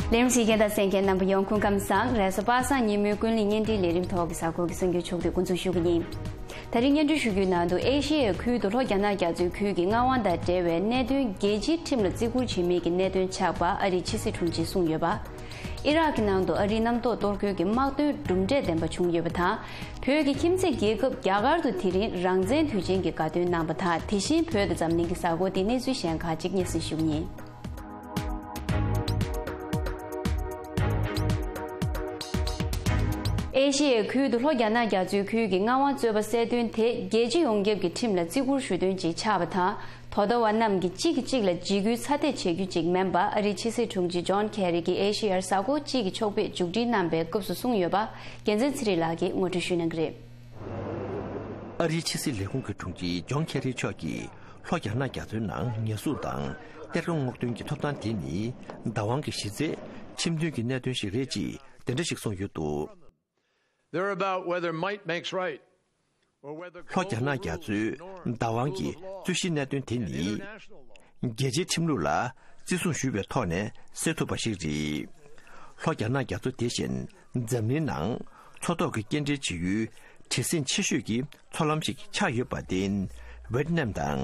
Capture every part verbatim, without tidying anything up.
ལས་རིམ་གཟིགས་མཁན་དང་གསན་མཁན་རྣམ་པ་ཡོངས་སྐུ་ཁམས་བཟང་། རེས་གཟའ་པ་སངས་ཉིན་མོའི་ཀུན་གླེང་བརྙན་འཕྲིན་ལས་རིམ་ཐོག་གི་གཟའ་འཁོར་གྱི་གསར་འགྱུར་ཕྱོགས་བསྡུས་འགོ་འཛུགས་ཞུ་གི་ཡིན། ད་རིང་སྙན་སྒྲོན་ཞུ་རྒྱུའི་ནང་དུ་ཨེ་ཤི་ཡའི་ཁུལ་དུ་ལྷོ་རྒྱ་ནག་རྒྱ་མཚོའི་ཁུལ་གྱི་མངའ་དབང་དང་འབྲེལ་བའི་གནད་དོན་རྒྱལ་སྤྱིའི་ཁྲིམས་ལ་བརྩི་བཀུར་བྱེད་མིན་གྱི་གནད་དོན་ཆགས་པ་ཨ་རིའི་ཕྱི་སྲིད་དྲུང་ཆེས་གསུངས་ཡོད་པ། ཨི་རག་གི་ནང་དུ་ཨ་རིའི་གནམ་ཐོག་གཏོར་རྒོལ་གྱི་དམག་དོན་གྲུབ་འབྲས་ལྡན་པ་བྱུང་ཡོད་པ་དང་། བོད་ཀྱི་ཁྱིམ་མཚེས་རྒྱལ་ཁབ་རྒྱ་གར་དུ་དེ་རིང་རང་བཙན་དུས་ཆེན་གྱི་དགའ་སྟོན་གནང་པ་དང་། དེ་བཞིན་བོད་དང་འཛམ་གླིང་གི་གཟའ་འཁོར་དེའི་གནས་ཚུལ་གཞན་ཁག་ཅིག་སྙན་སེང་ཞུ་གི་ཡིན། ཨེ་ཤི་ཡའི་ཁུལ་དུ་ལྷོ་རྒྱ་ནག་རྒྱ་མཚོའི་ཁུལ་གྱི་མངའ་དབང་རྩོད་པ་སེལ་དོན་དེ་རྒྱལ་སྤྱི་ཡོངས་ཁྱབ་ཀྱི་ཁྲིམས་ལ་བརྩི་བཀུར་ཞུ་དོན་ཅིག་ཆགས་པ་དང་། དོ་བདག་བ་རྣམས་ཀྱིས་གཅིག་གིས་གཅིག་ལ་འཇིགས་སྐུལ་ཚ་འདེད་བྱེད་རྒྱུ་ཅིག་མིན་པ་ཨ་རིའི་ཕྱི་སྲིད་དྲུང་ཆེ་ཇོན་ཁེ་རི་གིས་ཨེ་ཤི་ཡར་གཟའ་འཁོར་གཅིག་གི་ཕྱོགས་ཕེབས་མཇུག་སྒྲིལ་གནང་པའི་སྐབས་སུ་གསུངས་ཡོད་པ། རྒྱལ་མཚན་ཚེ་རིང་ལགས་ཀྱིས་ངོ་སྤྲོད་ཞུ་གནང་གི་རེད། ཨ་རིའི་ཕྱི་སྲིད་ལས་ཁུངས་ཀྱི་དྲུང་ཆེ་ཇོན་ཁེ་རི་མཆོག་གིས་ལྷོ་རྒྱ་ནག་རྒྱ་མཚོའི་ནང་ཉེས་འཛུགས་དང་གཏེར་ཁ་སྔོག་འདོན་གྱི་ཐོབ་ཐང་དེ་ནི་བདག་དབང་གི་གཞི་རྩའི་ཁྲིམས་མཐུན་གྱི་གནད་དོན་ཞིག་རེད་ཅེས་དེ་འདྲ་ཞིག་གསུངས་ཡོད་འདུག། They're about whether might makes right, or whether ལྷོ་རྒྱ་ནག་རྒྱ་མཚོའི་བདག་དབང་གི་རྩོད་གཞིའི་གནད་དོན་དེ་ནི་རྒྱལ་སྤྱིའི་ཁྲིམས་ལུགས་ལ་བརྩི་སྲུང་ཞུས་པའི་ཐོག་ནས་སེལ་ཐུབ་པ་ཞིག་རེད། ལྷོ་རྒྱ་ནག་རྒྱ་མཚོ་དེ་བཞིན་འཛམ་གླིང་ནང་མཚོ་ཐོག་གི་སྐྱེལ་འདྲེན་བྱེད་ཡུལ་བྲེལ་ཟིང་ཆེ་ཤོས་ཀྱི་མཚོ་ལམ་ཞིག་ཆགས་ཡོད་པར་བརྟེན། ཝེད་ནམ་དང་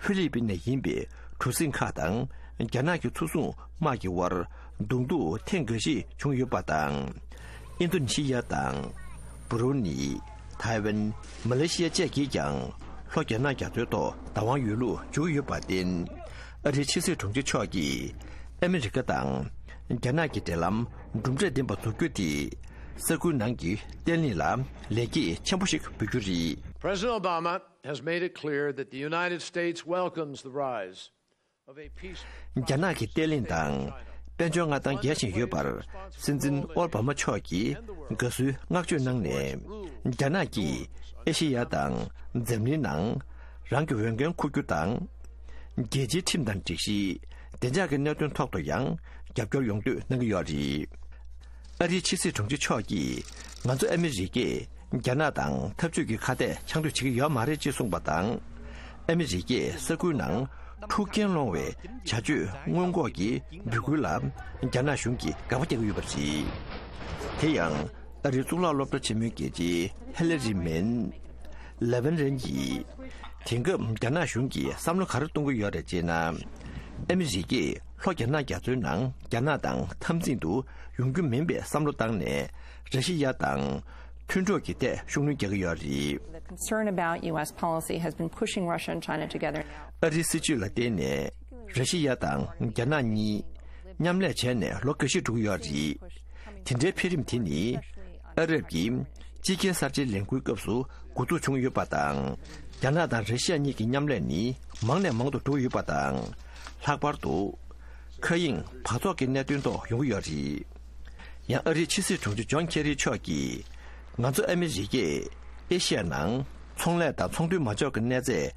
ཧྥི་ལི་པིན་ནས་ཡིན་པའི་གྲུ་གཟིངས་ཁག་དང་རྒྱ་ནག་གི་མཚོ་སྲུང་དམག་གི་དབར་གདོང་ཐུག་ཐེངས་འགའ་ཤས་བྱུང་ཡོད་པ་དང་། ཨིན་རྡུ་ནི་ཤི་ཡ་དང་། སྦུ་རུ་ནི། ཐའེ་ཝན། མ་ལེ་ཤི་ཡ་བཅས་ཀྱིས་ཀྱང་ལྷོ་རྒྱ་ནག་རྒྱ་མཚོའི་ཐོག་བདག་དབང་ཡོད་ལུགས་བརྗོད་ཀྱི་ཡོད་པར་བརྟེན། ཨ་རིའི་ཕྱི་སྲིད་དྲུང་ཆེ་མཆོག་གིས་ཨ་མི་རི་ཀ་དང་རྒྱ་ནག་གི་འབྲེལ་ལམ་གྲུབ་འབྲས་ལྡན་པ་འཛུགས་རྒྱུ་དེ་ས་ཁུལ་ནང་གི་བརྟན་ལྷིང་ལ་ལེགས་སྐྱེས་ཆེན་པོ་ཞིག་འབུལ་རྒྱུ་རེད། President Obama has made it clear that the United States welcomes the rise རྒྱ་ནག་གི་བརྟན་ལྷིང་དང་དཔལ་འབྱོར་མངའ་ཐང་རྒྱས་བཞིན་ཡོད་པར་སྲིད་འཛིན་ཨོ་བྷ་མ་མཆོག་གིས་དགའ་བསུའི་བསྔགས་བརྗོད་གནང་ནས། རྒྱ་ནག་གིས་ཨེ་ཤེ་ཡ་དང་འཛམ་གླིང་ནང་རང་གི་འོས་འགན་འཁུར་རྒྱུ་དང་། རྒྱལ་སྤྱིའི་ཁྲིམས་དང་སྒྲིག་གཞི། བདེ་འཇགས་ཀྱི་གནད་དོན་ཐོག་ཏུ་ཡང་རྒྱབ་སྐྱོར་ཡོང་འདོད་གནང་གི་ཡོད་རེད། ཨ་རིའི་ཕྱི་སྲིད་དྲུང་ཆེ་མཆོག་གིས་ང་ཚོ་ཨ་མི་རི་ཀས་རྒྱ་ནག་དང་འཐབ་ཇུས་ཀྱི་ཁ་གཏད་ཆགས་འདོད་བྱེད་ཀྱི་ཡོད་མ་རེད་ཅེས་གསུངས་པ་དང་། ཨ་མི་རི་ཀས་ས་ཁུལ་ནང་འཁྲུག་རྐྱེན་སློང་བའི་བྱ་སྤྱོད་སྔོན་འགོག་གི་འབོད་སྐུལ་ལ་རྒྱ་ནག་གཞུང་གིས་དགག་པ་རྒྱག་གི་ཡོད་པ་རེད། དེ་ཡང་ཨ་རིའི་གཙུག་ལག་སློབ་གྲྭ་ཆེན་མོའི་དགེ་ཆེ་ཧེ་ལེ་རི་མེན། ལེ་ཝན་རན་གྱིས། དེང་སྐབས་རྒྱ་ནག་གཞུང་གིས་བསམ་བློ་ག་རེ་གཏོང་གི་ཡོད་རེད་ཅེ་ན། ཨ་མི་རི་ཀས་ལྷོ་རྒྱ་ནག་རྒྱ་མཚོའི་ནང་རྒྱ་ནག་དང་འཐབ་འཛིང་དུ་ཡོང་རྒྱུ་མིན་པའི་བསམ་བློ་བཏང་ནས་ར་ཤི་ཡ་དང་མཐུན་གྲོགས་ཀྱི་ཐད་ཤུགས་སྣོན་རྒྱག་གི་ཡོད་རེད། The concern about U S policy has been pushing Russia and China together now. ཨ་རིའི་སྲིད་བྱུས་ལ་བརྟེན་ནས་ར་ཤི་ཡ་དང་རྒྱ་ནག་གཉིས་མཉམ་ལས་བྱས་ནས་ལོ་འགའ་ཤས་འགྲོ་གི་ཡོད་རེད། དེ་འདྲའི་འཕེལ་རིམ་དེ་ནི་ཨ་རབ་ཀྱི་སྤྱི་རྒྱལ་གསར་བརྗེའི་ལས་འགུལ་སྐབས་སུ་འགོ་འཛུགས་བྱུང་ཡོད་པ་དང་། རྒྱ་ནག་དང་ར་ཤི་ཡ་གཉིས་ཀྱི་མཉམ་ལས་ནི་མང་ནས་མང་དུ་འགྲོ་ཡོད་པ་དང་། ལྷག་པར་དུ་མཁའ་དབྱིངས་འབག་བཙོག་གི་གནད་དོན་ཐོག་ཡོང་གི་ཡོད་རེད། ཡང་ཨ་རིའི་ཕྱི་སྲིད་དྲུང་ཆེ་ཇོན་ཁེ་རི་མཆོག་གིས་ང་ཚོ་ཨ་མི་རི་ཀས་ཨེ་ཤི་ཡ་ནང་ཚོང་ལས་དང་ཚོང་དོན་མ་འཇོག་གི་གནས་ཚད་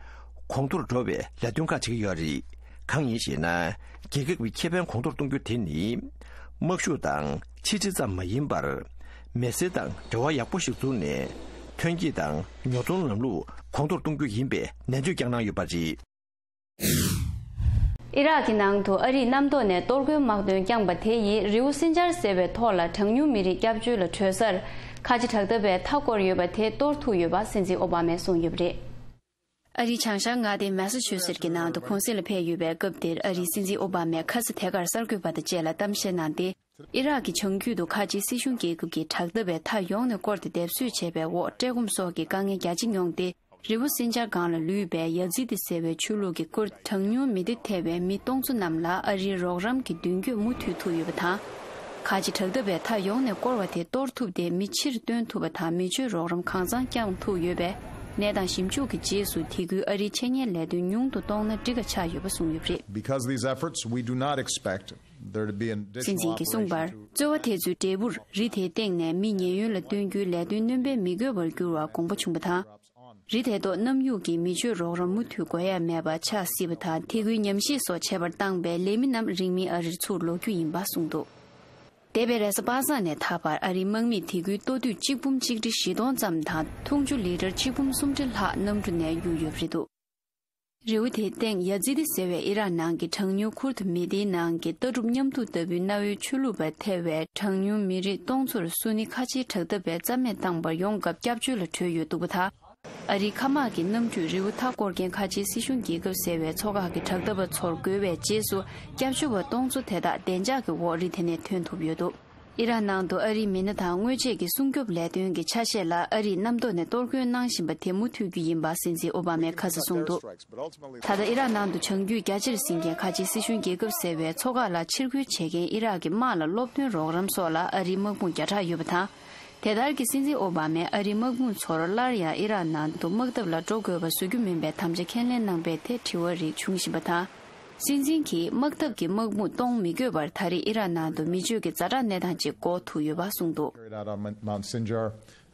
གོང་མཐོར་འགྲོ་བའི་ལས་དོན་ཁག་བྱེད་ཀྱི་ཡོད་རེད། གང་ཡིན་ཞེ་ན། རྒྱལ་ཁབ་ཀྱི་ཁེ་ཕན་གོང་མཐོར་གཏོང་རྒྱུ་དེ་ནི་དམག་ཤུགས་དང་ཕྱི་འབྲེལ་ཙམ་མ་ཡིན་པར། མི་སེར་དང་འབྲེལ་བ་ཡག་པོ་ཞིག་བཙུགས་ནས་ཐོན་སྐྱེད་དང་ཉོ་ཚོང་ལམ་ལུགས་གོང་མཐོར་གཏོང་རྒྱུ་ཡིན་པའི་ནན་བརྗོད་ཀྱང་གནང་ཡོད་པ་རེད། ཨི་རག་གི་ནང་དུ་ཨ་རིས་གནམ་ཐོག་ནས་གཏོར་རྒོལ་དམག་དོན་བསྐྱངས་པ་དེ་ཡིས་རི་བོ་སིན་ཅར་ཟེར་བའི་ཐོག་ལ་གྲངས་ཉུང་མི་རིགས་སྐྱབས་བཅོལ་ལ་བྲོས་སར་ཁ་ཆེ་དྲག་འཐབ་པའི་མཐའ་བསྐོར་ཡོད་པ་དེ་གཏོར་ཐུབ་ཡོད་པ་སྲིད་འཛིན་ཨོ་བྷ་མས་གསུངས་ཡོད་པ་རེད། ཨ་རིའི་བྱང་ཤར་མངའ་སྡེ་མེ་ས་ཆུ་སེད་ཀྱི་ནང་དུ་གུང་གསེང་ལ་ཕེབས་ཡོད་པའི་སྐབས་དེར་ཨ་རིའི་སྲིད་འཛིན་ཨོ་བྷ་མས་ཁ་ས་དེ་གར་གསར་འགོད་པ་དང་བཅས་ལ་གཏམ་བཤད་གནང་སྟེ། ཨི་རག་གི་བྱང་རྒྱུད་དུ་ཁ་ཆེའི་སྲིད་གཞུང་རྒྱལ་ཁབ་ཀྱིས་དྲག་འཐབ་པའི་མཐའ་ཡོངས་ནས་བསྐོར་ཏེ་སྡེབ་གསོད་བྱས་པའི་འོག་བཀྲེས་སྐོམ་སོགས་ཀྱི་དཀའ་ངལ་རྒྱ་ཆེ་མྱོང་སྟེ། རི་བོ་སིན་ཅར་སྒང་ལ་ལུས་པའི་ཡ་ཛི་ཏི་ཟེར་བའི་ཆོས་ལུགས་ཀྱི་སྐོར་གྱི་གྲངས་ཉུང་མི་སྡེ་ཐེ་བའི་མི་སྟོང་ཚོ་རྣམས་ལ་ཨ་རིའི་རོགས་རམ་གྱི་མདུན་སྐྱོད་མུ་མཐུད་ཐུབ་ཡོད་པ་དང་། ཁ་ཆེ་དྲག་འཐབ་པའི་མཐའ་ཡོངས་ནས་བསྐོར་བ་དེ་གཏོར་ཐུབ་སྟེ། མི་ཕྱིར་བཏོན་ཐུབ་པ་དང་མི་ཆོས་རོགས་རམ་གང་འཚམ་བསྐྱངས་ཐུབ་ཡོད་པས། གནས་སྟངས་ཞིབ་འཇུག་གི་རྗེས་སུ་དེ་ཁུལ་ཨ་རིའི་ཆེད་གཉེར་ལས་དོན་ཉུང་དུ་གཏོང་ན་འགྲིག་ག་ཆགས་ཡོད་པ་གསུངས་ཡོད་པ་རེད། Because of these efforts, we do not expect there to be an additional operation to སྲིད་འཛིན་གྱིས་གསུངས་པར། རྩོལ་བ་དེ་ཚོའི་འབྲས་བུར་རི་དེའི་སྟེང་ནས་མི་ཉེན་གཡོལ་ལ་བཏོན་རྒྱུའི་ལས་དོན་སྣོན་པ་མི་དགོས་པར་འགྱུར་བར་དགོངས་པ་བྱུང་བ་དང་། རི་དེ་ཐོག་གནམ་ཡུག་གིས་མི་ཆོས་རོགས་རམ་མུ་མཐུད་དགོས་ཡ་མེད་པ་ཆགས་སྲིད་པ་དང་། དེ་ཁུལ་ཉམས་ཞིབ་སོགས་བྱས་པར་བཏང་བས། ལས་མི་རྣམས་རིང་མིན་ཨ་རིར་ཚུར་ལོག་རྒྱུ་ཡིན་པ་གསུངས་འདུག། འདས་པའི་རེས་གཟའ་པ་སངས་ནས་ད་བར་ཨ་རིའི་དམག་མིས་དེ་ཁུལ་ལྟོ་ཐུད་གཅིག་འབུམ་གཅིག་ཁྲི་བཞི་སྟོང་ཙམ་དང་འཐུང་ཆུ་ལི་ཊར་གཅིག་འབུམ་སུམ་ཁྲི་ལྷག་གནམ་གྲུ་ནས་གཡུགས་ཡོད་པ་རེད་འདུག། རི་བོ་དེའི་སྟེང་ཡ་ཛི་དི་ཟེར་བའི་ཨི་རག་ནང་གི་གྲངས་ཉུང་ཁུར་དུ་མི་སྡེའི་ནང་གི་ལྟ་གྲུབ་མཉམ་འདུས་ལྟ་བུའི་གནའ་བོའི་ཆོས་ལུགས་པ་ཐེ་བའི་གྲངས་ཉུང་མི་རིགས་སྟོང་ཚོར་སུ་ནི་ཁ་ཆེའི་དྲག་འཐབ་པས་རྩ་མེད་བཏང་བར་ཡོང་སྐབས་སྐྱབས་བཅོལ་ལ་བྲོས་ཡོད་འདུག་པ་དང་། ཨ་རིའི་མཁའ་དམག་གི་གནམ་གྲུས་རི་བོ་མཐའ་བསྐོར་མཁན་ཁ་ཆེའི་སྲིད་གཞུང་རྒྱལ་ཁབ་ཟེར་བའི་ཚོ་ཁག་གི་དྲག་འཐབ་པ་ཚོར་རྒོལ་བའི་རྗེས་སུ། སྐྱབས་བཅོལ་བ་སྟོང་ཚོ་དེ་དག་བདེ་འཇགས་ཀྱི་འོག་རི་དེ་ནས་ཐོན་ཐུབ་ཡོད་འདུག་ཨི་རག་ནང་དུ་ཨ་རིའི་མི་སྣ་དང་དངོས་ཆས་ཀྱི་སྲུང་སྐྱོབ་ལས་དོན་གྱི་ཆ་ཤས་ལ་ཨ་རིས་གནམ་ཐོག་ནས་གཏོར་སྐྱོན་གནང་བཞིན་པ་དེ་མུ་མཐུད་རྒྱུ་ཡིན་པ་སྲིད་འཛིན་ཨོ་བྷ་མས་ཁ་ས་གསུངས་འདུག་ད་ལྟ་ཨི་རག་ནང་དུ་བྱང་རྒྱུད་རྒྱ་ཆེར་ཟིན་མཁན་ཁ་ཆེའི་སྲིད་གཞུང་རྒྱལ་ཁབ་ཟེར་བའི་ཚོ་ཁག་ལ་ཕྱིར་རྒོལ་བྱེད་མཁན་ཨི་རག་གི་དམག་ལ་སློབ་སྟོན་རོགས་རམ་སོགས་ལ་ཨ་རིའི་དམག་དཔུང་བརྒྱ་ཕྲག་ཡོད་པ་དང་། དེ་ལྟར་གྱི་སྲིད་འཛིན་ཨོ་བྷ་མས་ཨ་རིའི་དམག་དཔུང་ཚོར་སླར་ཡང་ཨི་རག་ནང་དུ་དམག་འཐབ་ལ་འགྲོ་དགོས་པ་བཟོ་རྒྱུ་མིན་པའི་དམ་བཅའ་ཁས་ལེན་གནང་པའི་ཐད་དྲི་བ་རིགས་བྱུང་བཞིན་པ་དང་། སྲིད་འཛིན་གྱིས་དམག་འཐབ་ཀྱི་དམག་དཔུང་གཏོང་མི་དགོས་པར་ད་རེས་ཨི་རག་ནང་དུ་མི་སྤྱོད་ཀྱི་ཛ་དྲག་གནས་སྟངས་ཅིག་འགོག་ཐུབ་ཡོད་པ་གསུངས་འདུག Carried out on Mon- Mount Sinjar,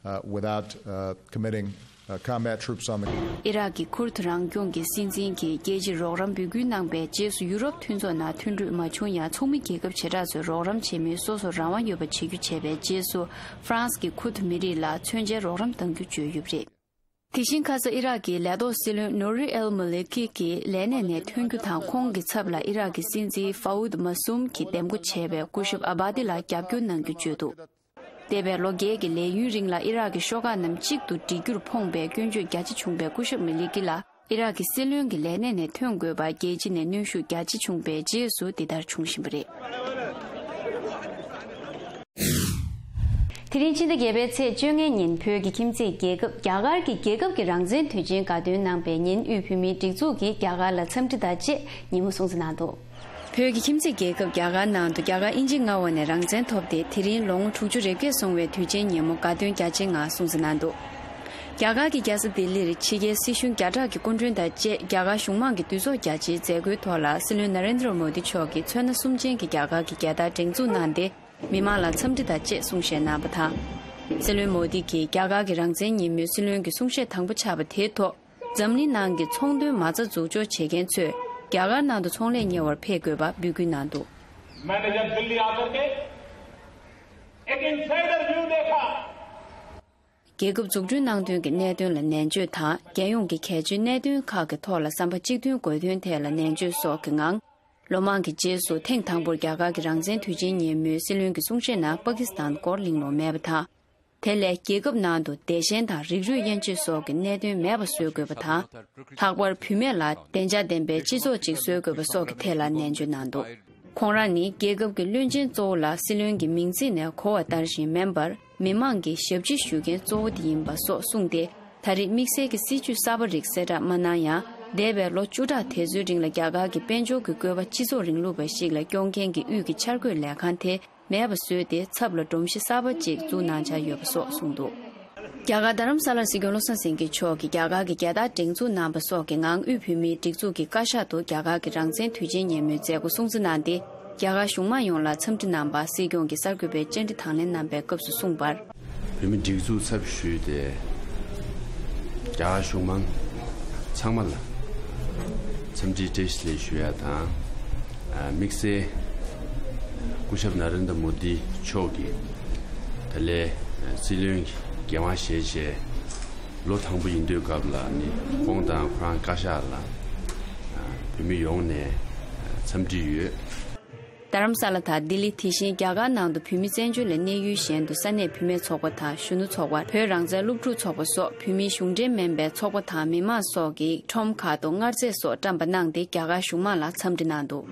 uh, without uh, committing uh, combat troops on the ground. ཨི་རག་གི་ཁུར་དུ་རང་སྐྱོང་གི་སྲིད་འཛིན་གྱིས་རྒྱལ་སྤྱིར་རོགས་རམ་འབོད་སྐུལ་གནང་པའི་རྗེས་སུ། ཡུ་རོབ་མཐུན་ཚོགས་ནང་མཐུན་གྲོས་མ་བྱུང་ཡང་། ཚོགས་མི་རྒྱལ་ཁབ་བྱེ་བྲག་ཚོས་རོགས་རམ་བྱེད་མིན་སོ་སོར་རང་དབང་ཡོད་པ་བྱེད་རྒྱུ་བྱས་པའི་རྗེས་སུ། ཧྥ་རན་སི་གི་ཁུར་དུ་མི་རིགས་ལ་མཚོན་ཆའི་རོགས་རམ་གཏང་རྒྱུ་བརྗོད་ཡོད་པ་རེད། དེ་བཞིན་ཁ་ས་ཨི་རག་གི་ལས་ཐོག་སྲིད་བློན་ནོ་རི་ཨེལ་མ་ལི་ཀི་གི་ལས་གནས་ནས་ཐོན་རྒྱུ་དང་། ཁོང་གི་ཚབ་ལ་ཨི་རག་གི་སྲིད་འཛིན་ཧྥ་ཨུད་མ་སུམ་གྱིས་འདེམས་བསྐོ་བྱས་པའི་སྐུ་ཞབས་ཨ་བྷ་ཏི་ལ་རྒྱབ་སྐྱོར་གནང་རྒྱུ་བརྗོད་འདུག་འདས་པའི་ལོ་བརྒྱད་ཀྱི་ལས་ཡུན་རིང་ལ་ཨི་རག་གི་ཤོག་ཁག་རྣམས་གཅིག་ཏུ་སྒྲིལ་རྒྱུར་ཕོངས་པའི་སྐྱོན་བརྗོད་རྒྱ་ཆེ་བྱུང་བའི་སྐུ་ཞབས་མ་ལི་ཀི་ལ། ཨི་རག་གི་སྲིད་བློན་གྱི་ལས་གནས་ནས་ཐོན་དགོས་པར་རྒྱལ་སྤྱི་ནས་གནོན་ཤུགས་རྒྱ་ཆེ་བྱུང་བའི་རྗེས་སུ་འདི་ལྟར་བྱུང་བཞིན་པ་རེད། དེ་རིང་ཕྱི་ཟླ་བརྒྱད་པའི་ཚེས་བཅོ་ལྔ་ཉིན་བོད་ཀྱི་ཁྱིམ་མཚེས་རྒྱལ་ཁབ་རྒྱ་གར་གྱི་རྒྱལ་ཁབ་ཀྱི་རང་བཙན་དུས་ཆེན་དགའ་སྟོན་གནང་པའི་ཉིན། དབུས་བོད་མིའི་སྒྲིག་འཛུགས་ཀྱིས་རྒྱ་གར་ལ་འཚམས་འདྲི་དང་བཅས་ཉིན་མོ་སྲུང་བརྩི་གནང་འདུག་བོད་ཀྱི་ཁྱིམ་མཚེས་རྒྱལ་ཁབ་རྒྱ་གར་ནང་དུ་རྒྱ་གར་དབྱིན་ཇི་མངའ་འོག་ནས་རང་བཙན་ཐོབ་སྟེ། དེ་རིང་ལོ་ངོ་དྲུག་ཅུ་རེ་བརྒྱད་སོང་བའི་དུས་ཆེན་ཉིན་མོ་དགའ་སྟོན་རྒྱ་ཆེའི་ངང་སྲུང་བརྩི་གནང་འདུག་རྒྱ་གར་གྱི་རྒྱལ་ས་ལྡི་ལིར་ཕྱི་རྒྱལ་སྲིད་གཞུང་བརྒྱ་ཕྲག་གི་སྐུ་མགྲོན་དང་བཅས་རྒྱ་གར་གཞུང་མང་གི་འདུས་ཚོགས་རྒྱ་ཆེའི་མཛད་སྒོའི་ཐོག་ལ། སྲིད་བློན་ན་རེན་དྲ་མོ་དི་མཆོག་གིས་ཚོན་སྣ་གསུམ་ཅན་གྱི་རྒྱ་གར་གྱི་རྒྱལ་དར་སྒྲེང་འཛུགས་གནང་སྟེ། མི་མང་ལ་འཚམས་འདྲི་དང་བཅས་གསུང་བཤད་གནང་བ་དང་། སྲིད་བློན་མོ་དི་གིས་རྒྱ་གར་གྱི་རང་བཙན་ཉིན་མོའི་སྲིད་བློན་གྱི་གསུང་བཤད་དང་པོ་ཆགས་པ་དེའི་ཐོག་འཛམ་གླིང་ནང་གི་ཚོང་དོན་མ་རྩ་འཛུགས་སྐྱོང་བྱེད་མཁན་ཚོས་རྒྱ་གར་ནང་དུ་ཚོང་ལས་གཉེར་བར་ཕེབས་དགོས་པ་འབོད་སྐུལ་གནང་འདུག मैंने जब दिल्ली आकर के एक insider view देखा। རྒྱལ་ཁབ་འཛུགས་སྐྲུན་གནང་དོན་གྱི་གནད་དོན་ལ་ནན་བརྗོད་དང་། རྒྱལ་ཡོངས་ཀྱི་གལ་ཆེའི་གནད་དོན་ཁག་གི་ཐོག་ལ་བསམ་པ་གཅིག་མཐུན་དགོས་དོན་ཐད་ལ་ནན་བརྗོད་སོགས་ཀྱི་ངང་། ལོ་མང་གི་རྗེས་སུ་ཐེངས་དང་པོར་རྒྱ་གར་གྱི་རང་བཙན་དུས་ཆེན་ཉིན་མོའི་སྲིད་བློན་གྱི་གསུང་བཤད་ནང་པ་ཀི་སི་ཐན་སྐོར་གླེང་སློང་མེད་པ་དང་། དེ་ལས་རྒྱལ་ཁབ་ནང་དུ་བདེ་ཆེན་དང་རིགས་རུས་དབྱེ་འབྱེད་སོགས་ཀྱི་གནད་དོན་མེད་པ་བཟོ་དགོས་པ་དང་། ལྷག་པར་བུད་མེད་ལ་བདེ་འཇགས་ལྡན་པའི་སྤྱི་ཚོགས་ཅིག་བཟོ་དགོས་པ་སོགས་ཀྱི་ཐད་ལ་ནན་བརྗོད་གནང་འདུག་ཁོང་རང་ནི་རྒྱལ་ཁབ་ཀྱི་བློན་ཆེན་གཙོ་བོ་ལ་སྲིད་བློན་གྱི་མིང་ཚིག་ནས་གོ་བ་ལྟར་བཞིན་མིན་པར། མི་མང་གི་ཞབས་ཕྱི་ཞུ་མཁན་གཙོ་བོ་དེ་ཡིན་པ་སོགས་གསུངས་ཏེ། ད་རེས་དམིགས་བསལ་གྱི་སྲིད་བྱུས་གསར་པ་རིགས་གསལ་བསྒྲགས་མ་གནང་ཡང་། འདས་པའི་ལོ་བཅུ་ཕྲག་དེ་ཚོའི་རིང་ལ་རྒྱ་གར་གྱི་དཔལ་འབྱོར་གྱི་བཀོད་པ་སྤྱི་ཚོགས་རིང་ལུགས་པ་ཞིག་ལ་སྐྱོང་མཁན་གྱི་དབུས་ཀྱི་འཆར་འགོད་ལས་ཁང་དེ་མེད་པ་བཟོས་ཏེ། ཚབ་ལ་སྒྲོམ་གཞི་གསར་པ་ཅིག་བཙུགས་གནང་འཆར་ཡོད་པ་སོགས་གསུངས་འདུག་རྒྱ་གར་རྡ་རམ་ས་ལར་སྲིད་སྐྱོང་བློ་བཟང་སེང་གེ་མཆོག་གིས་རྒྱ་གར་གྱི་རྒྱལ་དར་སྒྲེང་འཛུགས་གནང་བ་སོགས་ཀྱི་ངང་། དབུས་བོད་མིའི་སྒྲིག་འཛུགས་ཀྱི་བཀའ་ཤག་ཏུ་རྒྱ་གར་གྱི་རང་བཙན་དུས་ཆེན་ཉིན་མོའི་མཛད་སྒོ་སྲུང་བརྩི་གནང་སྟེ། རྒྱ་གར་གཞུང་མང་ཡོངས་ལ་འཚམས་འདྲི་གནང་བ། སྲིད་སྐྱོང་གིས་གསར་འགོད་པའི་བཅར་འདྲི་དང་ལེན་གནང་པའི་སྐབས་སུ་གསུངས་པར། བོད་མི་སྒྲིག་འཛུགས་ཚབ་ཞུས་ཏེ། རྒྱ་གར་གཞུང་མང་ཚང་མ་ལ་འཚམས་འདྲི་བཀྲ་ཤིས་བདེ་ལེགས་ཞུ་ཡ་དང་། ཨ། དམིགས་བསལ་སྐུ་ཞབས་ན་རེན་དྲ་མོ་དི་མཆོག་གིས་ད་ལན་སྲིད་བློན་གྱི་འགན་དབང་བཞེས་བྱས་ལོ་དང་པོ་ཡིན་དུས་སྐབས་ལ་ནི། ཁོང་དང་ཁོ་རང་བཀའ་ཤག་ལ། ཨ། བོད་མི་ཡོངས་ནས་འཚམས་འདྲི་ཡོད། རྡ་རམ་ས་ལ་དང་ལྡི་ལི། དེ་བཞིན་རྒྱ་གར་ནང་དུ་བོད་མི་བཙན་བྱོལ་ལ་གནས་ཡུལ་གཞན་དུ་ས་གནས་བུད་མེད་ཚོགས་པ་དང་གཞོན་ནུ་ཚོགས་པ། བོད་རང་བཙན་སློབ་ཕྲུག་ཚོགས་པ་སོགས་བོད་མིའི་གཞུང་འབྲེལ་མིན་པའི་ཚོགས་པ་དང་མི་མང་སོགས་ཀྱིས་ཁྲོམ་ཁག་ཏུ་མངར་རྫས་སོགས་བཀྲམ་པ་གནང་སྟེ། རྒྱ་གར་གཞུང་མང་ལ་འཚམས་འདྲི་གནང་འདུག་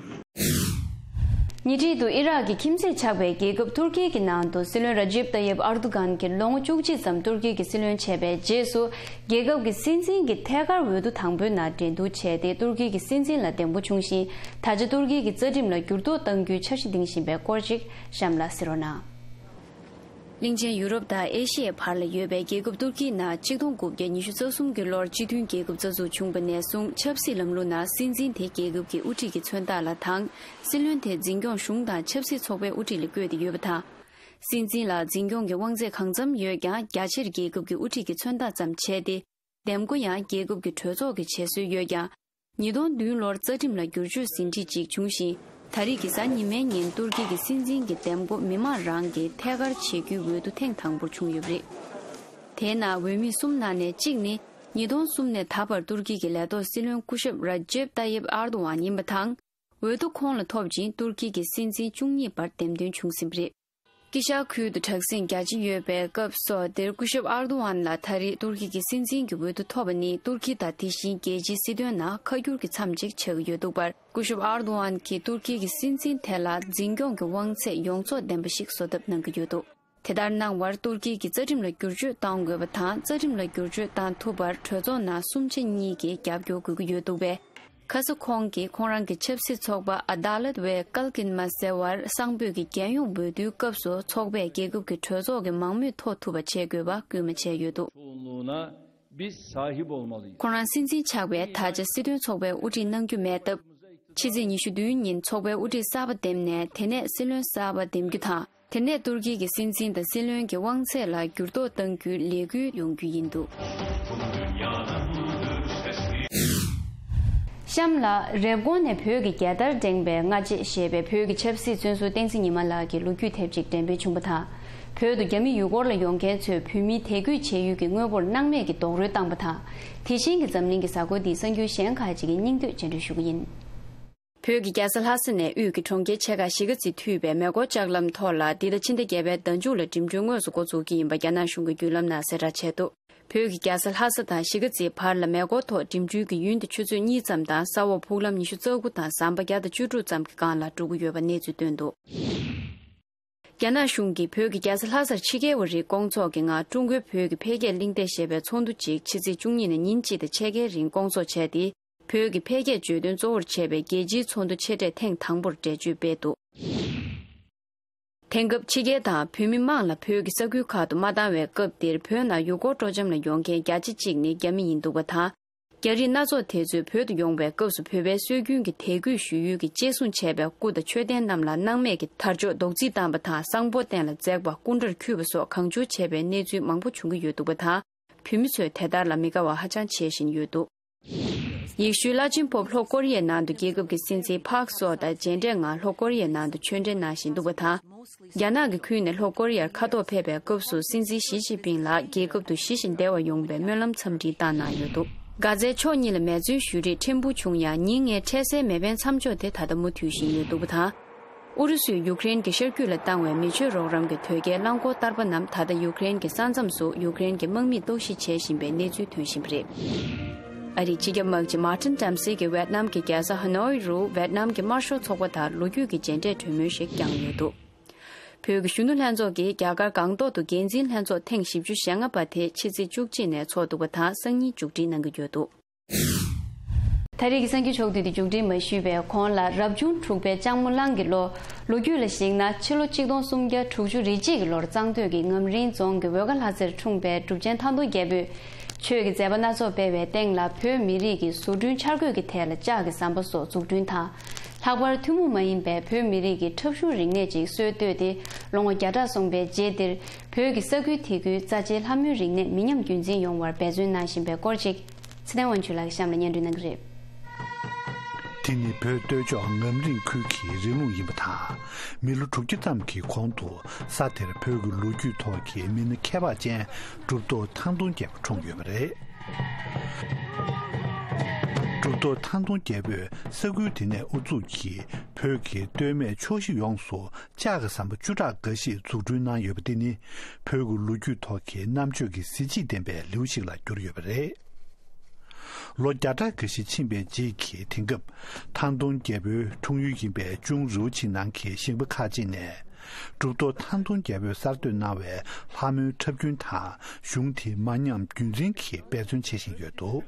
ཉེ་འཁྲིས་དུ་ཨི་རག་གི་ཁྱིམ་མཚེས་ཆགས་པའི་རྒྱལ་ཁབ་ཏུར་ཀི་གི་ནང་དུ་སྲིད་བློན་ར་ཇིབ་ཏ་ཡེབ་ཨར་དུ་གྷན་གྱིས་ལོ་ངོ་བཅུ་གཅིག་ཙམ་ཏུར་ཀི་གི་སྲིད་བློན་བྱས་པའི་རྗེས་སུ། རྒྱལ་ཁབ་ཀྱི་སྲིད་འཛིན་གྱི་ཐད་ཀར་འོས་བསྡུ་དང་པོའི་ནང་འགྲན་བསྡུར་བྱས་ཏེ། ཏུར་ཀི་གི་སྲིད་འཛིན་ལ་འདེམས་བསྐོ་བྱུང་ཞིང་། ད་ཆ་ཏུར་ཀི་གི་རྩ་ཁྲིམས་ལ་འགྱུར་ལྡོག་གཏང་རྒྱུའི་འཆར་གཞི་འདིང་བཞིན་པའི་སྐོར་ཞིག་གཤམ་ལ་གསན་རོགས་གནང་། གླིང་ཆེན་ཡུ་རོབ་དང་ཨེ་ཤི་ཡའི་བར་ལ་ཡོད་པའི་རྒྱལ་ཁབ་ཏུར་ཀི་ནང་ཆིག་སྟོང་དགུ་བརྒྱ་ཉི་ཤུ་རྩ་གསུམ་གྱི་ལོར་སྤྱི་མཐུན་རྒྱལ་ཁབ་རྩ་འཛུགས་བྱུང་བ་ནས་བཟུང་། ཆབ་སྲིད་ལམ་ལུགས་ནང་སྲིད་འཛིན་དེ་རྒྱལ་ཁབ་ཀྱི་དབུ་ཁྲིད་ཀྱི་མཚོན་རྟགས་ལ་དང་། སྲིད་བློན་དེ་འཛིན་སྐྱོང་གཞུང་དང་ཆབ་སྲིད་ཚོགས་པའི་དབུ་ཁྲིད་ལ་བསྐོས་ཏེ་ཡོད་པ་དང་། སྲིད་འཛིན་ལ་འཛིན་སྐྱོང་གི་དབང་ཚད་གང་འཚམ་ཡོད་ཀྱང་། རྒྱ་ཆེར་རྒྱལ་ཁབ་ཀྱི་དབུ་ཁྲིད་ཀྱི་མཚོན་རྟགས་ཙམ་བྱས་ཏེ། འདེམས་བསྐོ་ཡང་རྒྱལ་ཁབ་ཀྱི་གྲོས་ཚོགས་ཀྱིས་བྱེད་སྲོལ་ཡོད་ཀྱང་། ཉིས་སྟོང་བདུན་ལོར་རྩ་ཁྲིམས་ལ་བསྒྱུར་བཅོས་ཟིན་བྲིས་ཅིག་བྱུང་ཞིང་། ད་རེས་ཀྱི་གཟའ་ཉི་མའི་ཉིན་ཏུར་ཀི་གི་སྲིད་འཛིན་གྱི་འདེམས་བསྐོ་མི་མང་རང་གིས་ཐད་ཀར་བྱེད་རྒྱུའི་འོས་བསྡུ་ཐེངས་དང་པོར་བྱུང་ཡོད་པ་རེད། དེའི་ནང་འོས་མི་གསུམ་ནང་ནས་གཅིག་ནི། ཉིས་སྟོང་གསུམ་ནས་ད་བར་ཏུར་ཀི་གི་ལས་ཐོག་སྲིད་བློན་སྐུ་ཞབས་ར་ཇེབ་ཏཱ་ཡེབ་ཨར་དོ་ཝན་ཡིན་པ་དང་། འོས་བསྡུ་ཁོང་ལ་ཐོབ་ཅིང་ཏུར་ཀི་གི་སྲིད་འཛིན་བཅུ་གཉིས་པར་འདེམས་ཐོན་བྱུང་ཟིན་པ་རེད། དཀྱིལ་ཤར་ཁུལ་དུ་དྲག་ཟིང་རྒྱ་ཆེ་ཡོད་པའི་སྐབས་སུ་དེར་སྐུ་ཞབས་ཨར་དོ་ཝན་ལ་ད་རེས་ཏུར་ཀི་གི་སྲིད་འཛིན་གྱི་འོས་བསྡུ་ཐོབ་པ་ནི་ཏུར་ཀི་དང་དེ་བཞིན་རྒྱལ་སྤྱིའི་སྲིད་དོན་ནང་ཁ་བསྒྱུར་གྱི་མཚམས་གཅིག་ཆགས་ཀྱི་ཡོད་འདུག་པར། སྐུ་ཞབས་ཨར་དོ་ཝན་གྱིས་ཏུར་ཀི་གི་སྲིད་འཛིན་དེ་ལ་འཛིན་སྐྱོང་གི་དབང་ཚད་ཡོངས་རྫོགས་ལྡན་པ་ཞིག་བཟོ་ཐབས་གནང་གི་ཡོད་འདུག་དེ་ལྟར་གནང་བར་ཏུར་ཀི་གི་རྩ་ཁྲིམས་ལ་བསྒྱུར་བཅོས་གཏང་དགོས་པ་དང་། རྩ་ཁྲིམས་ལ་བསྒྱུར་བཅོས་གཏང་ཐུབ་པར་གྲོས་ཚོགས་ནང་གསུམ་ཆ་གཉིས་ཀྱི་རྒྱབ་སྐྱོར་དགོས་ཀྱི་ཡོད་འདུག་པས། ཁ་ས་ཁོང་གིས་ཁོང་རང་གི་ཆབ་སྲིད་ཚོགས་པ་ཨ་དཱ་ལད་ཝེ་ཀལ་ཀིན་མ་ཟེར་བར་གསང་ཕོད་ཀྱི་རྒྱལ་ཡོངས་འོས་བསྡུའི་སྐབས་སུ་ཚོགས་པས་རྒྱལ་ཁབ་ཀྱི་གྲོས་ཚོགས་ཀྱི་མང་མོས་ཐོབ་ཐུབ་པ་བྱེད་དགོས་པ་སྐུལ་མ་བྱས་ཡོད་འདུག Biz sahip olmalıyız. ཁོང་རང་སྲིད་འཛིན་ཆགས་པའི་ད་ཆ་སྲིད་དོན་ཚོགས་པའི་དབུ་ཁྲིད་གནང་རྒྱུ་མེད་སྟབས། ཕྱི་ཚེས་ཉི་ཤུ་བདུན་ཉིན་ཚོགས་པའི་དབུ་ཁྲིད་གསར་པ་འདེམས་ནས་དེ་ནས་སྲིད་བློན་གསར་པ་འདེམས་རྒྱུ་དང་། དེ་ནས་ཏུར་ཀི་གི་སྲིད་འཛིན་དང་སྲིད་བློན་གྱི་དབང་ཚད་ལ་འགྱུར་ལྡོག་གཏང་རྒྱུའི་ལས་འགུལ་ཡོང་རྒྱུ་ཡིན་འདུག་གཤམ་ལ་རེབ་གོང་ནས་བོད་ཀྱི་རྒྱལ་དར་བསྒྲེངས་པའི་སྔ་རྗེས་ཞེས་པའི་བོད་ཀྱི་ཆབ་སྲིད་བཙོན་ཟུར་བསྟན་འཛིན་ཉི་མ་ལགས་ཀྱི་ལོ་རྒྱུས་དེབ་ཅིག་འགྲེམས་སྤེལ་བྱུང་པ་དང་། བོད་དུ་རྒྱ་མི་ཡུལ་སྐོར་ལ་ཡོང་མཁན་ཚོས་བོད་མིའི་དད་གུས་བྱེད་ཡུལ་གྱི་དངོས་པོར་སྣང་མེད་ཀྱི་རྡོག་རོལ་བཏང་པ་དང་། དེ་བཞིན་གྱི་འཛམ་གླིང་གི་གཟའ་འཁོར་འདིའི་གསར་འགྱུར་གཞན་ཁག་ཅིག་གི་སྙིང་བསྡུས་སྤྱན་འགྲེལ་ཞུ་གི་ཡིན། བོད་ཀྱི་རྒྱལ་ས་ལྷ་ས་ནས་དབུས་ཀྱི་གྲོང་ཁྱེར་ཆེ་ཁག་གཞིས་ཀ་རྩེ་མཐུད་པའི་མེ་འཁོར་ལྕགས་ལམ་ཐོག་ལ་འདི་ཟླ་ཕྱི་ཟླ་བརྒྱད་པའི་ཟླ་མཇུག་ལ་འགྲིམ་འགྲུལ་དངོས་སུ་འགོ་འཛུགས་ཀྱི་ཡིན་པ་རྒྱ་ནག་གཞུང་གི་བརྒྱུད་ལམ་ནང་གསལ་བསྒྲགས་བྱས་འདུག་བོད་ཀྱི་རྒྱལ་ས་ལྷ་ས་དང་གཞིས་ཀ་རྩེའི་བར་ལ་མེ་འཁོར་ཐོག་འགྲིམ་འགྲུལ་གྱི་ཡུན་དེ་ཆུ་ཚོད་གཉིས་ཙམ་དང་ས་འོག་ཕུག་ལམ་ཉི་ཤུ་རྩ་དགུ་དང་ཟམ་པ་བརྒྱ་དང་བཅུ་དྲུག་ཙམ་གྱི་སྒང་ལ་འགྲོ་གི་ཡོད་པ་གནས་ཚུལ་བཏོན་འདུག་རྒྱ་ནག་གཞུང་གིས་བོད་ཀྱི་རྒྱལ་ས་ལྷ་སར་ཕྱི་རྒྱལ་བ་རིགས་སྐོང་ཚོགས་ཀྱི་ངང་ཀྲུང་གོའི་བོད་ཀྱི་འཕེལ་རྒྱས་གླེང་སྟེགས་ཞེས་པའི་ཚོགས་འདུ་གཅིག་ཕྱི་ཚེས་བཅུ་གཉིས་ནས་ཉིན་གཅིག་དང་ཕྱེད་ཀའི་རིང་སྐོང་ཚོགས་བྱས་ཏེ། བོད་ཀྱི་འཕེལ་རྒྱས་བརྗོད་དོན་གཙོ་བོར་བྱས་པའི་རྒྱལ་སྤྱིའི་ཚོགས་འདུ་ཆེ་གྲས་ཐེངས་དང་པོར་འགྲེལ་བརྗོད་སྤེལ་འདུག་དེང་སྐབས་ཕྱི་རྒྱལ་དང་བོད་མི་མང་ལ་བོད་ཀྱི་ས་ཁུལ་ཁག་ཏུ་མ་བཏང་བའི་སྐབས་འདིར་བོད་ནང་ཡུལ་སྐོར་སྤྲོ་འཆམ་ལ་ཡོང་མཁན་བརྒྱ་ཆ་གཅིག་ནི་རྒྱ་མི་ཡིན་འདུག་པ་དང་། རྒྱ་རིགས་སྣ་ཚོགས་དེ་ཚོས་བོད་དུ་ཡོང་བའི་སྐབས་སུ་བོད་པའི་སྲོལ་རྒྱུན་གྱི་དད་གུས་ཞུ་ཡུལ་གྱི་གཅེས་སྲུང་བྱས་པའི་སྐུ་དང་མཆོད་རྟེན་རྣམས་ལ་སྣང་མེད་ཀྱི་དར་ལྕོག་རྡོག་རྫིས་བཏང་པ་དང་། གསང་ཕོ་རྟེན་ལ་འཛེགས་པ་སྐུ་འདྲར་འཁྱུད་པ་སོགས་གང་བྱུང་བྱས་པའི་གནས་ཚུལ་མང་པོ་བྱུང་གི་ཡོད་འདུག་པ་དང་། བོད་མི་ཚོས་དེ་ལྟར་ལ་མི་དགའ་བ་ཧ་ཅང་བྱེད་བཞིན་ཡོད་འདུག་ཡེ་ཤུའི་བླ་ཆེན་པོབ་ལྷོ་ཀོ་རི་ཡའི་ནང་དུ་རྒྱལ་ཁབ་ཀྱི་སྲིད་འཛིན་ཕག་སོ་དང་མཇལ་འཕྲད་ངང་ལྷོ་ཀོ་རི་ཡའི་ནང་དུ་ཆོས་འབྲེལ་གནང་བཞིན་འདུག་པ་དང་། རྒྱ་ནག་གིས་ཁུལ་ནས་ལྷོ་ཀོ་རི་ཡར་མཁའ་ཐོག་ཕེབས་པའི་སྐབས་སུ་སྲིད་འཛིན་ཞི་ཅིན་ཕིང་ལ་རྒྱལ་ཁབ་ཏུ་ཞི་ཞིང་བདེ་བ་ཡོང་བའི་སྨོན་ལམ་འཚམས་འདྲི་བཏང་གནང་ཡོད་འདུག་གྷ་ཛའི་ཕྱོགས་གཉིས་ལ་མེ་མཚོན་གཞུ་རེས་ཕྲན་བུ་བྱུང་ཡང་། ཉིན་ལྔའི་འཕྲལ་སེལ་མེ་འཕེན་མཚམས་འཇོག་དེ་ད་ལྟ་མུ་མཐུད་བཞིན་ཡོད་འདུག་པ་དང་། ཨུ་རུ་སུས་ཡུཀ་རེན་གྱི་ཤར་རྒྱུད་ལ་བཏང་བའི་མི་ཆོས་རོགས་རམ་གྱི་དོས་སྐྱེལ་རླངས་འཁོར་བསྟར་པ་རྣམས་ད་ལྟ་ཡུཀ་རེན་གྱི་ས་མཚམས་སུ་ཡུཀ་རེན་གྱི་དམག་མིས་གཏོར་བཤིག་བྱེད་བཞིན་པའི་གནས་ཚུལ་ཐོན་བཞིན་པ་རེད། ཨ་རིའི་སྤྱི་ཁྱབ་དམག་སྤྱི་མཱ་ཏིན་ཏྲམ་སི་གིས་ཝེད་ནམ་གྱི་རྒྱལ་ས་ཧ་ནོའི་རུ་ཝེད་ནམ་གྱི་དམར་ཤོག་ཚོགས་པ་དང་ལོ་རྒྱུས་ཀྱི་མཇལ་འཕྲད་གྲོས་མོལ་ཞིག་བསྐྱངས་ཡོད་འདུག་བོད་ཀྱི་གཞོན་ནུ་ལྷན་ཚོགས་ཀྱིས་རྒྱ་གར་སྒང་ཏོག་ཏུ་འགན་འཛིན་ལྷན་ཚོགས་ཐེངས་བཞི་བཅུ་ཞེ་ལྔ་པ་དེ་ཕྱི་ཚེས་བཅུ་གཅིག་ནས་འཚོགས་འདུག་པ་དང་། སང་ཉིན་མཇུག་སྒྲིལ་གནང་གི་ཡོད་འདུག་ད་རེས་ཀྱི་གསར་འགྱུར་ཕྱོགས་བསྡུས་དེ་མཇུག་སྒྲིལ་མ་ཞུས་པའི་གོང་ལ། རབ་བྱུང་དྲུག་པའི་ལྕགས་མོ་གླང་གི་ལོ། ལོ་རྒྱུས་ལ་གཞིགས་ན་ཕྱི་ལོ་གཅིག་སྟོང་སུམ་བརྒྱ་དྲུག་ཅུ་རེ་གཅིག་གི་ལོར་གཙང་སྟོད་ཀྱི་ངམ་རིང་རྫོང་གི་འོལ་ཁ་ལྷ་རྩེར་འཁྲུངས་པའི་གྲུབ་ཆེན་ཐང་སྟོང་རྒྱལ་པོས་ཆོས་ཀྱི་མཛད་པ་སྣ་ཚོགས་སྤེལ་བའི་སྟེང་ལ། བོད་མི་རིགས་ཀྱི་བཟོ་སྐྲུན་འཆར་འགོད་ཀྱི་ཐད་ལ་ལྕགས་ཀྱི་ཟམ་པ་སོགས་འཛུགས་སྐྲུན་དང་། ལྷག་པར་ཐུན་མོང་མ་ཡིན་པའི་བོད་མི་རིགས་ཀྱི་འཁྲབ་གཞུང་རིག་གནས་ཅིག་སྲོལ་བཏོད་དེ། ལོ་ངོ་བརྒྱ་ཕྲག་སོང་པའི་རྗེས་འདིར་བོད་ཀྱི་ས་ཁུལ་དེ་ཁུལ་རྩ་ཆེའི་ལྷ་མོའི་རིག་གནས་མི་ཉམས་རྒྱུན་འཛིན་ཡོང་བར་འབད་བརྩོན་གནང་བཞིན་པའི་སྐོར་ཅིག་ཚེ་བརྟན་དབང་ཕྱུག་ལགས་ཀྱིས་གཤམ་ལ་སྙན་སྒྲོན་གནང་གི་རེད། དེ་ནི་བོད་སྟོད་ཕྱོགས་ངམ་རིང་ཁུལ་གྱི་རི་ལུང་ཡིན་པ་དང་། མི་ལོ་དྲུག་ཅུ་ཙམ་གྱི་གོང་དུ་ས་དེར་བོད་ཀྱི་ལོ་རྒྱུས་ཐོག་གི་མི་སྣ་ཁྱད་འཕགས་ཅན་གྲུབ་ཐོབ་ཐང་སྟོང་རྒྱལ་པོ་འཁྲུངས་ཡོད་པ་རེད། གྲུབ་ཐོབ་ཐང་སྟོང་རྒྱལ་པོས་ས་ཁུལ་དེ་ནས་དབུ་འཛུགས་ཀྱིས་བོད་ཀྱི་སྟོད་སྨད་ཕྱོགས་བཞི་ཡོངས་སུ་ལྕགས་ཀྱི་ཟམ་པ་བཅུ་ཕྲག་འགའ་ཞིག་འཛུགས་སྐྲུན་གནང་ཡོད་པ་འདི་ནི་བོད་ཀྱི་ལོ་རྒྱུས་ཐོག་གི་རྣམ་དཔྱོད་ཀྱི་གཟི་བརྗིད་ལྡན་པའི་ལེའུ་ཞིག་ལ་གྱུར་ཡོད་པ་རེད། ལོ་བརྒྱ་ཕྲག་འགའ་ཞིག་ཕྱིན་པའི་རྗེས་ཀྱི་དེང་སྐབས། ཐང་སྟོང་རྒྱལ་པོའི་འཁྲུངས་ཡུལ་ཡིན་པའི་ཅུང་རུའུ་ཆི་ནང་གི་ཞིང་པ་ཁག་ཅིག་ནས། གྲུབ་ཐོབ་ཐང་སྟོང་རྒྱལ་པོས་གསར་གཏོད་གནང་བའི་ལྷ་མོའི་འཁྲབ་རྒྱུན་དང་གཞུང་དེ་མ་ཉམས་རྒྱུན་འཛིན་གྱིས་འབད་བརྩོན་བྱེད་བཞིན་ཡོད་འདུག་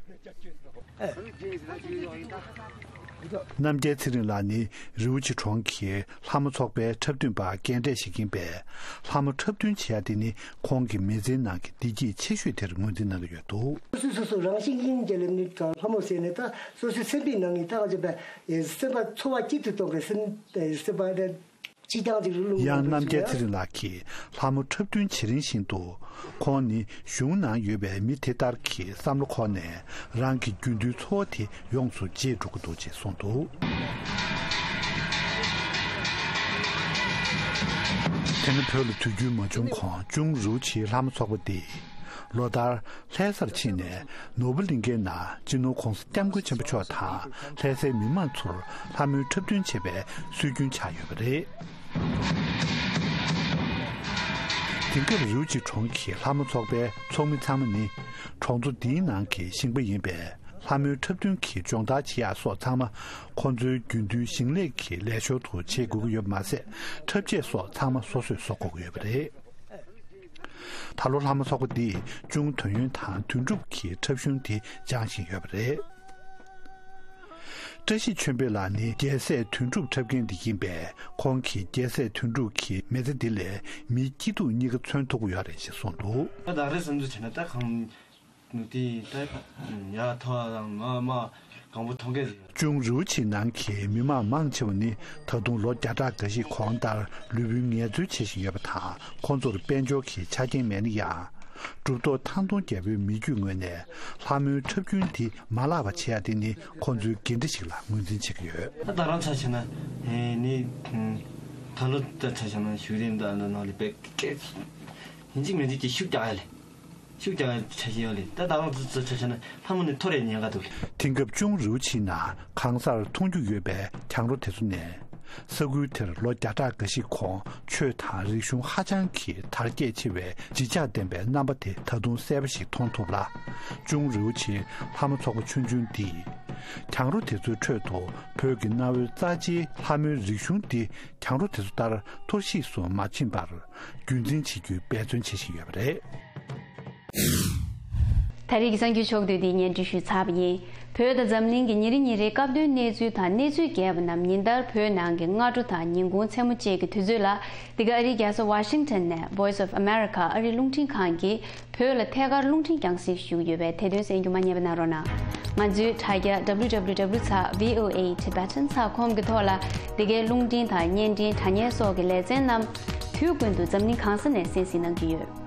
རྣམ་རྒྱལ་ཚེ་རིང་ལགས་ནི་རིའུ་ཆི་གྲོང་གི་ལྷ་མོ་ཚོགས་པའི་འཁྲབ་སྟོན་པ་རྒན་གྲས་ཤིག་ཡིན་པས། ལྷ་མོ་འཁྲབ་སྟོན་བྱེད་ཡ་དེ་ནི་ཁོང་གི་མི་ཚེའི་ནང་གི་བདེ་སྐྱིད་ཆེ་ཤོས་དེར་ངོས་འཛིན་གནང་གི་ཡོད་འདུག་སོ་སོ་སོ་རང་བཞིན་དབྱིངས་ཀྱི་ལམ་ནས་ལྷ་མོ་ཟེར་ནས། ད་སོ་སོའི་སེམས་པའི་ནང་གི་ད་ག་ཅིག་པའི་སེམས་པ་འཚོ་བ་སྐྱིད་དུ་གཏོང་གི་སེམས་སེམས་པ་དེ། སྤྱི་བཏང་ཅིག་རླུང་ཡང་རྣམ་རྒྱལ་ཚེ་རིང་ལགས་ཀྱིས་ལྷ་མོ་འཁྲབ་སྟོན་བྱེད་རིང་བཞིན་དུ། ཁོང་ནི་གཞུང་ནང་ཡོད་པའི་མི་དེ་ལྟར་གྱི་བསམ་བློ་འཁོར་ནས། རང་གི་རྒྱུན་དུའི་འཚོ་བ་དེ་ཡོངས་སུ་བརྗེད་འགྲོ་གི་འདུག་ཅེས་གསུངས་འདུག་དེ་ནི་བོད་ལ་དུས་རྒྱུན་མ་བྱུང་གོང་ཅུང་རུ་ཆེའི་ལྷ་མོ་ཚོགས་པ་འདི། ལོ་ལྟར་ལྷ་སར་ཕྱིན་ནས་ནོར་བུ་གླིང་ཁའི་ནང་སྤྱི་ནོར་༧གོང་ས་༧སྐྱབས་མགོན་ཆེན་པོ་མཆོག་དང་ལྷ་སའི་མི་མང་ཚོར་ལྷ་མོའི་འཁྲབ་སྟོན་བྱེད་པའི་སྲོལ་རྒྱུན་ཆགས་ཡོད་པ་རེད། དེང་སྐབས་རི་བོ་ཆེ་གྲོང་གི་ལྷ་མོ་ཚོགས་པའི་ཚོགས་མི་ཚང་མ་ནི་གྲོང་ཚོ་འདིའི་ནང་གི་ཞིང་པ་ཡིན་པས། ལྷ་མོའི་འཁྲབ་སྟོན་གྱི་སྦྱོང་བརྡར་བྱེད་ཡག་སོགས་ཚང་མ་ཁོང་ཚོའི་རྒྱུན་མཐུན་ཞིང་ལས་ཀྱི་ལས་ཞོར་དུ་བྱེད་དགོས་ཀྱི་ཡོད་པ་མ་ཟད། འཁྲབ་ཆས་སོགས་ཚང་མ་སོ་སོས་བཟོ་དགོས་ཀྱི་ཡོད་པ་རེད། ད་ལོ་ལྷ་མོ་ཚོགས་པ་འདིས་ཅུང་དོན་ཡོད་དང་དོན་གྲུབ་ཀྱི་འཁྲབ་གཞུང་དེ་སྦྱང་བཞིན་ཡོད་པ་རེད། བཀྲ་ཤིས་ཆོས་འཕེལ་ལགས་ནི་རྒྱལ་སྲས་དོན་གྲུབ་འཁྲབ་མཁན་དེ་ཡིན་པས། ཁོང་གིས་རྒྱལ་སྲས་དོན་གྲུབ་ཀྱི་མི་ཚེ་འདི་ལས་མིའི་སྐྱིད་སྡུག་གཉིས་ཀ་མཚོན་ཐུབ་ཀྱི་ཡོད་རེད་ཅེས་གསུངས་འདུག་ད་ད་རེས་བསམ་ཚུལ་བྱས་ན་ད་གང་། ནུ་དེ་ད་ཡ་ཐོ་དང་མ་མ་གང་པོ་མཐོང་གི་རེད། ཅུང་རི་བོ་ཆེའི་ནང་གི་མི་མང་མང་ཆེ་བ་ནི་ད་དུང་ལོ་བརྒྱ་ཕྲག་འགའ་ཞིག་གོང་ལྟར་ལུས་པོའི་ངལ་རྩོལ་བྱེད་བཞིན་ཡོད་པ་དང་། ཁོང་ཚོར་དཔལ་འབྱོར་གྱི་ཆ་རྐྱེན་མེད་ན་ཡང་། གྲུབ་ཐོབ་ཐང་སྟོང་རྒྱལ་པོའི་མི་རྒྱུད་ངོས་ནས་ལྷ་མོའི་འཁྲབ་རྒྱུན་འདི་མ་བརླག་པ་བྱེད་ཡ་དེ་ནི་ཁོང་ཚོའི་འགན་འཁྲི་ཞིག་ལ་ངོས་འཛིན་བྱེད་ཀྱི་ཡོད། ད་ད་རང་ཆ་བྱས་ན་ཨེ་ནི་ད་ལོ་ད་ཆ་བྱས་ན་ཞུ་རིམ་ད་ནང་ལ་དཔེ་སྐད་ཡིན་གཅིག་མིན་གཅིག་གི་ཤུགས་རྒྱག་ཡ་ལས། ཤུགས་རྒྱག་ཡ་ཆ་ཞིག་ཡོད་ལེ། ད་ད་རང་ཚོ་ཚོ་ཆ་བྱས་ན་ལྷ་མོ་ནི་ཐོ་རེ་ཉན་ག་འདུག་ལེ། དེང་སྐབས་ཅུང་རི་བོ་ཆེའི་ནང་གང་སར་མཐོང་རྒྱུ་ཡོད་པའི་གྱང་རོ་དེ་ཚོ་ནས། ས་ཁུལ་དེར་ལོ་བརྒྱ་ཕྲག་འགའ་ཞིག་གོང་ཆོས་དང་རིག་གཞུང་ཧ་ཅང་གི་དར་རྒྱས་ཆེ་བའི་བརྗིད་ཆགས་ལྡན་པའི་རྣམ་པ་དེ་ད་དུང་གསལ་པོ་ཞིག་མཐོང་ཐུབ་ལ། ཅུང་རི་བོ་ཆེའི་ལྷ་མོ་ཚོགས་པ་ཆུང་ཆུང་འདིས་གྱང་རོ་དེ་ཚོའི་ཁྲོད་དུ་བོད་ཀྱི་གནའ་བོའི་རྩ་ཆེའི་ལྷ་མོའི་རིག་གཞུང་འདི་གྱང་རོ་དེ་ཚོ་ལྟར་འཐོར་ཞིག་སུ་མ་ཕྱིན་པར་རྒྱུན་འཛིན་བྱེད་རྒྱུའི་འབད་བརྩོན་བྱེད་བཞིན་ཡོད་པ་རེད། ད་རེས་ཀྱི་གསར་འགྱུར་ཕྱོགས་བསྡུས་འདི་སྙན་སྒྲོན་ཞུས་ཚར་བ་ཡིན། བོད་དང་འཛམ་གླིང་གི་ཉིན་རེ་ཉིན་རེའི་སྐབས་དོན་གནས་ཚུལ་དང་གནས་ཚུལ་རྒྱས་པ་རྣམས་ཉིན་ལྟར་བོད་ནང་གི་སྔ་དྲོ་དང་ཉིན་གུང་མཚན་མོ་བཅས་ཀྱི་དུས་ཚོད་ལ། འདི་ག་ཨ་རིའི་རྒྱལ་ས་ཝ་ཤིང་ཊོན་ནས་Voice of America ཨ་རིའི་རླུང་འཕྲིན་ཁང་གིས་བོད་ལ་ཐད་ཀར་རླུང་འཕྲིན་རྒྱང་སྲིང་ཞུ་གི་ཡོད་པས་དེ་དོན་གསན་རྒྱུ་མ་བསྙེལ་བ་གནང་རོགས་གནང་། ང་ཚོའི་དྲ་རྒྱ་W W W ཚེག་V O A Tibetan ཚེག་com གི་ཐོག་ལ་འདི་གའི་རླུང་འཕྲིན་དང་བརྙན་འཕྲིན་དྲ་བརྙན་སོགས་ཀྱི་ལེ་ཚན་རྣམས་དུས་ཀུན་ཏུ་འཛམ་གླིང་གང་ས་ནས་གསན་གཟིགས་གནང་གི་ཡོད།